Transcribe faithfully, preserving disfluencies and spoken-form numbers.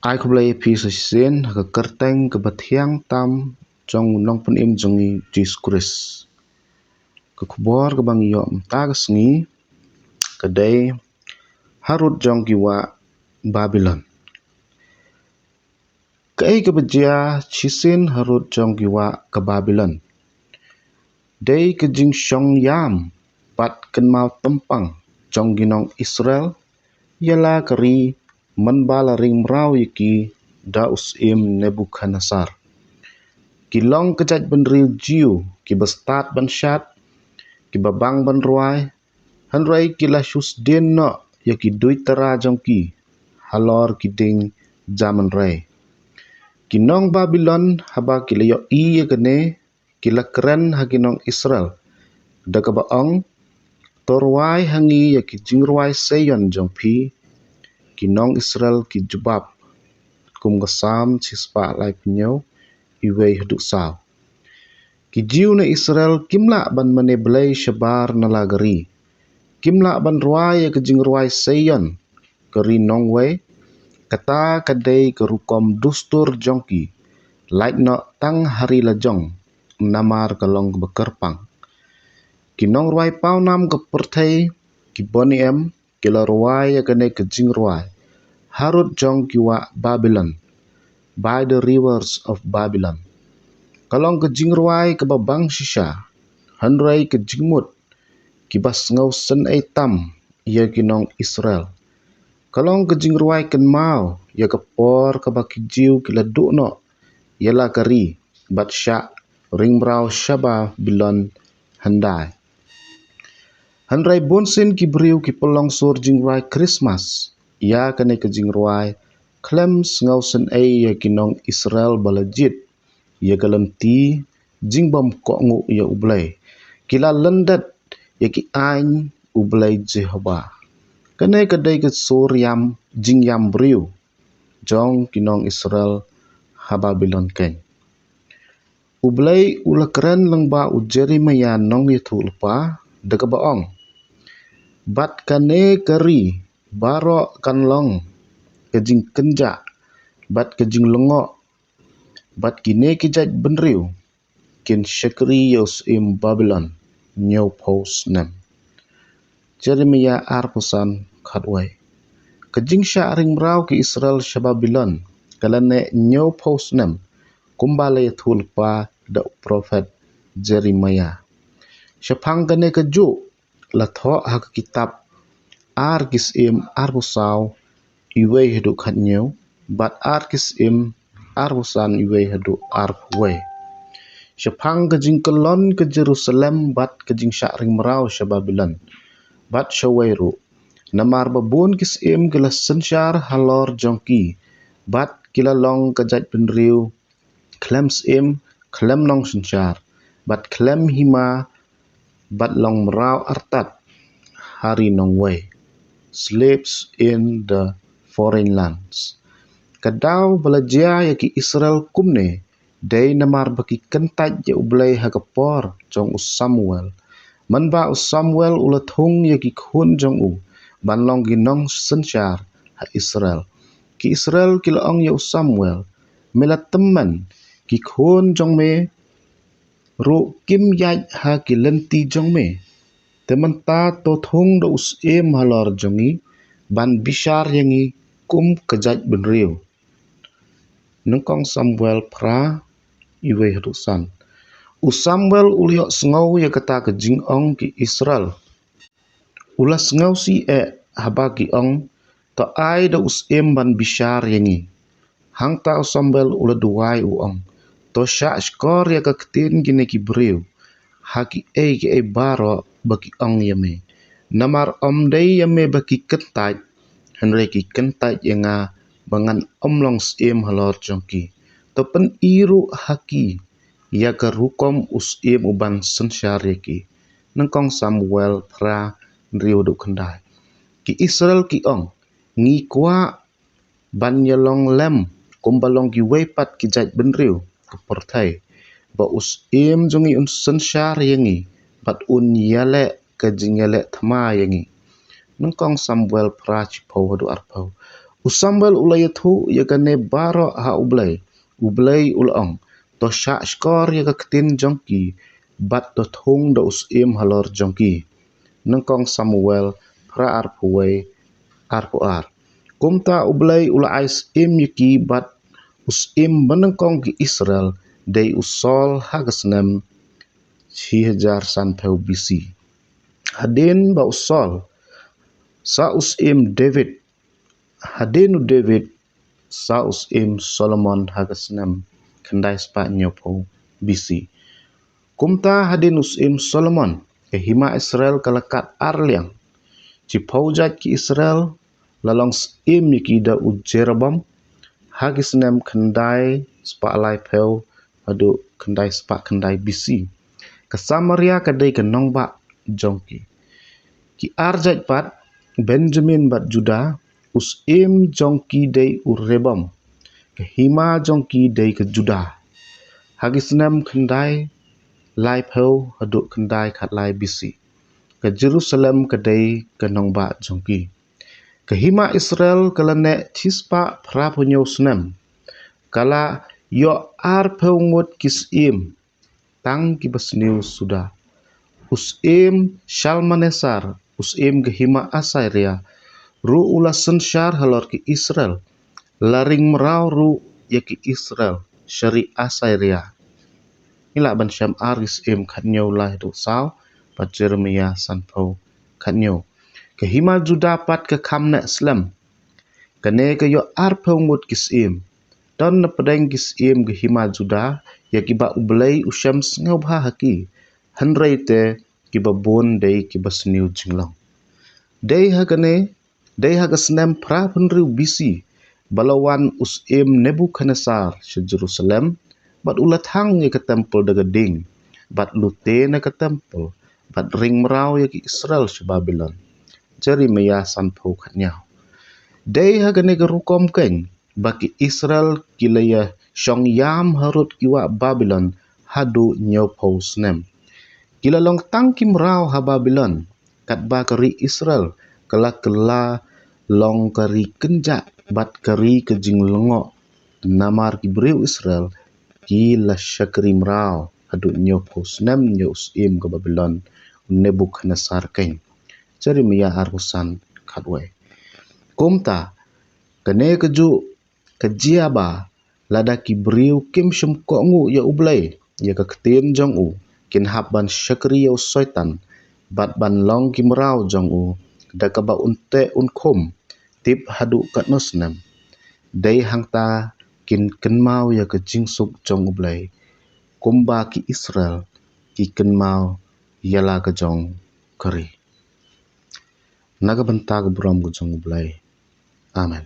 Ai khublei ïa phi sa shisien ha ka kyrteng kaba thiang tam jong u Nongpynim jong ngi Jisu Khrist. Ka khubor kaba ngi ïoh mynta ka sngi ka dei harud jong ki wah Babilon. Kaei kaba jia shisien harud jong ki wah ka Babilon? Dei ka jingshong ïam bad kynmaw tympang jong ki nong Israel ïa la ka ri mynba la ring mraw ïa ki da u syiem Nebukhadnessar. Ki long ka jaitbynriew Jiw kiba stad ban shad, kiba bang ban rwai, hynrei ki la shu sdien noh ïa ki duitara jong ki halor ki dieng jaman rei. Ki nong Babilon haba ki la ïohi ïa kane, ki la kren ha ki nong Israel da kaba ong, "To rwai ha ngi ïa ki jingrwai seion jong phi." Ki nong Israel ki jubab kum ka Salm shispah laiphew hynñiew, uwei haduh saw. Ki Jiw na Israel kim lah ban mane blei shabar na la ka ri. Kim lah ban rwai ïa ka jingrwai seion ka ri nongwei. Kata ka dei ka rukom dustur jong ki, lait noh tang ha ri la jong, namar ka long kaba kyrpang. Ki nongrwai pawnam ka pyrthei, ki Boni Em, ki la rwai ïa kane ka jingrwai harud jong ki wah Babilon, By the Rivers of Babylon. Ka long ka jingrwai kaba bang shisha, hynrei ka jingmut kiba sngew synei tam ïa ki nong Israel. Ka long ka jingrwai kynmaw ïa ka por kaba ki Jiw ki la duh noh ïa la ka ri bad shah ring mraw sha Babilon hyndai. Hynrei bunsien ki briew ki pynlong sur jingrwai Krismas ïa kane ka jingrwai khlem sngew synei ïa ki nong Israel ba la jied ïa ka lynti jingbym kohnguh ïa U Blei. Ki la lyndet ïa ki aiñ U Blei Jehobah. Kane ka dei ka sur ïam, jingïam briew jong ki nong Israel ha Babilon keiñ. U Blei u la kren lyngba u Jeremiah nongïathuhlypa da kaba ong, "Bad kane ka ri baroh kan long ka jingkynjah bad ka jinglyngngoh, bad kine ki jaitbynriew kin shakri ïa u syiem Babilon hynñiewphew snem." Jeremiah arphew san, khatwei. Ka jingshah ring mraw ki Israel sha Babilon ka la neh hynñiewphew snem, kumba la ïathuhlypa da u prophet Jeremiah. Shaphang kane kajuh la thoh ha ka kitab Ar Ki Syiem arphew saw, uwei haduh khathynñiew, bad Ar Ki Syiem arphew san, uwei haduh arphew wei, shaphang ka jingkyllon ka Jerusalem bad ka jingshah ring mraw sha Babilon bad shawei ruh. Namar ba bun ki syiem ki la synshar halor jong ki, bad ki la long ka jaitbynriew khlem syiem, khlem nongsynshar, bad khlem hima, bad long mraw artat ha ri nongwei, slaves in the foreign lands. Ka daw ba la jia ïa ki Israel kumne dei namar ba ki kyntait ïa U Blei ha ka por jong u Samuel. Mynba u Samuel u la thung ïa ki khun jong u ban long ki nongsynshar ha Israel, ki Israel ki la ong ïa u Samuel, "Me la tymmen, ki khun jong me ruh kim ïaid ha ki lynti jong me. Te mynta to thung da u syiem halor jong ngi ban bishar ïa ngi kum ka jaitbynriew." Nyngkong Samuel phra, uwei haduh san. U Samuel u la ïohsngew ïa kata ka jingong ki Israel. U la sngewsih eh haba ki ong, "To ai da u syiem ban bishar ïa ngi." Hangta u Samuel u la duwai u ong, "To shah shkor ïa ka ktien kine ki briew ha kiei kiei baroh ba ki ong ïa me. Namar ym dei ïa me ba ki kyntait, hynrei ki kyntait ïa nga ba ngan ym long syiem halor jong ki. To pyni ruh ha ki ïa ka rukom u syiem uban synshar ïa ki." Nyngkong Samuel phra, hynriew haduh khyndai. Ki Israel ki ong, "Ngi kwah ban ïalong lem kumba long kiwei pat ki jaitbynriew ka pyrthei, ba u syiem jong ngi un synshar ïa ngi bad un ïaleh ka jingïaleh thma ïa ngi." Nyngkong Samuel phra, shiphew haduh arphew. U Samuel u la ïathuh ïa kane baroh ha U Blei. U Blei u la ong, to shah shkor ïa ka ktien jong ki, bad to thung da u syiem halor jong ki. Nyngkong Samuel phra arphew wei, arphew ar. Kumta U Blei u la ai syiem ïa ki bad u syiem banyngkong ki Israel, dei u Saul ha ka snem shi hajar sanphew B C. Hadien ba u Saul, sa u syiem David, hadien u David, sa u syiem Solomon ha ka snem khyndai spah hynñiewphew B C. Kumta hadien u syiem Solomon, ka hima Israel ka la kat ar liang. Shiphew jait ki Israel la long syiem ïa ki da u Jeroboam, ha ki snem khyndai spah laiphew haduh khyndai spah khyndai B C. Ka Samaria ka dei ka nongbah jong ki. Ki ar jait pat, Benjamin bad Judah, u syiem jong ki dei u Rehoboam, ka hima jong ki dei ka Judah. Ha ki snem khyndai laiphew haduh khyndai khatlai B C. Ka Jerusalem ka dei ka nongbah jong ki. Ka hima Israel ka la neh shispah phraphew hynñiew snem. Ka la ïoh arphew ngut ki syiem, tang kiba sniew suda. U syiem Shalmaneser, u syiem ka hima Assyria, ruh u la synshar halor ki Israel. La ring mraw ruh ïa ki Israel sha ri Assyria. Ngi lah ban shem ar ki Syiem khathynñiew lai haduh saw, bad Jeremiah sanphew khathynñiew. Ka hima Judah pat ka kham neh slem. Kane ka ïoh arphew ngut ki syiem. Don na pdeng ki syiem ka hima Judah, ïa kiba U Blei u shem sngewbha ha ki. Hynrei te kiba bun dei kiba sniew jinglong. Dei ha kane, dei ha ka snem phraphew hynriew B C, ba la wan u syiem Nebukhadnessar sha Jerusalem, bad u la thang ïa ka templ da ka ding, bad lute na ka templ, bad ring mraw ïa ki Israel sha Babilon. Jeremiah sanphew khathynñiew. Dei ha kane ka rukom keiñ, ba ki Israel ki la ïa shong ïam harud ki wah Babilon haduh hynñiewphew snem. Ki la long tang ki mraw ha Babilon, katba ka ri Israel ka la kylla long ka ri kynjah bad ka ri ka jinglyngngoh, namar ki briew Israel ki la shakri mraw haduh hynñiewphew snem ïa u syiem ka Babilon, u Nebukhadnessar keiñ. Jeremiah arphew san khatwei. Kumta, kane kajuh ka jia ba, lada ki briew kim shym kohnguh ïa U Blei, ïa ka ktien jong u, kin hap ban shakri ïa u Soitan, bad ban long ki mraw jong u, da kaba un teh un khum, tip haduh katno snem. Dei hangta kin kynmaw ïa ka jingsuk jong U Blei, kumba ki Israel ki kynmaw ïa la ka jong ka ri. Na ka bynta ka burom ka jong U Blei. Amen.